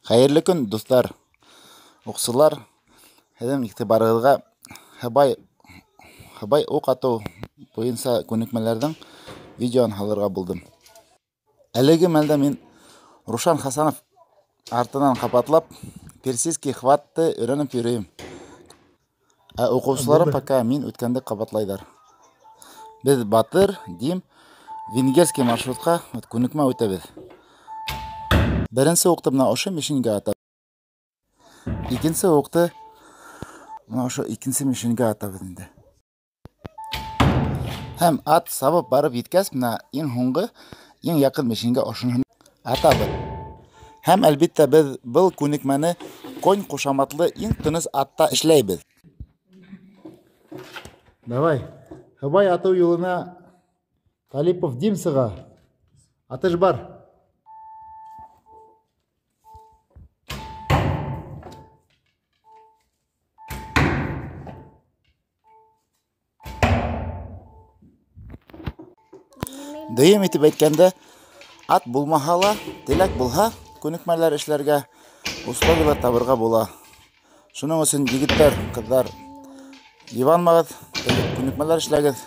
Хәйерле көн, дуҫтар, уҡсылар. Һеҙҙең иғтибарығыҙға һыбай уҡ атыу буйынса күнекмәләрҙең видеоһын һалырға булдым. Әлеге мәлдә мин Рушан Хасанов артынан ҡабатлап персидский хватты өйрәнеп йөрөйөм. Ә уҡыусыларым пока мин үткәнде ҡабатлайҙар. Беҙ Батыр, Дим, венгерский маршрутҡа күнекмә үтәбеҙ. Беренсе уҡты бына ошо мишеньгә атабыҙ. Икенсе уҡты бына ошо икенсе мишеньгә атабыҙ инде. Һәм ат сабып барып еткәс, бына иң һуңғы, иң яҡын мишеньгә ошоноһон атабыҙ. Һәм әлбиттә беҙ был күнекмәне конь ҡушаматлы иң тыныс атта эшләйбеҙ. Давай, һыбай атыу юлына Талипов Дим сыға. Атыш бар. Дөйөм итеп әйткәндә, ат булмаһа ла, теләк булһа, күнекмәләр эшләргә, условиялар табырға була. Шуның өсөн егеттәр, ҡыҙҙар, йыбанмағыҙ, күнекмәләр эшләгеҙ.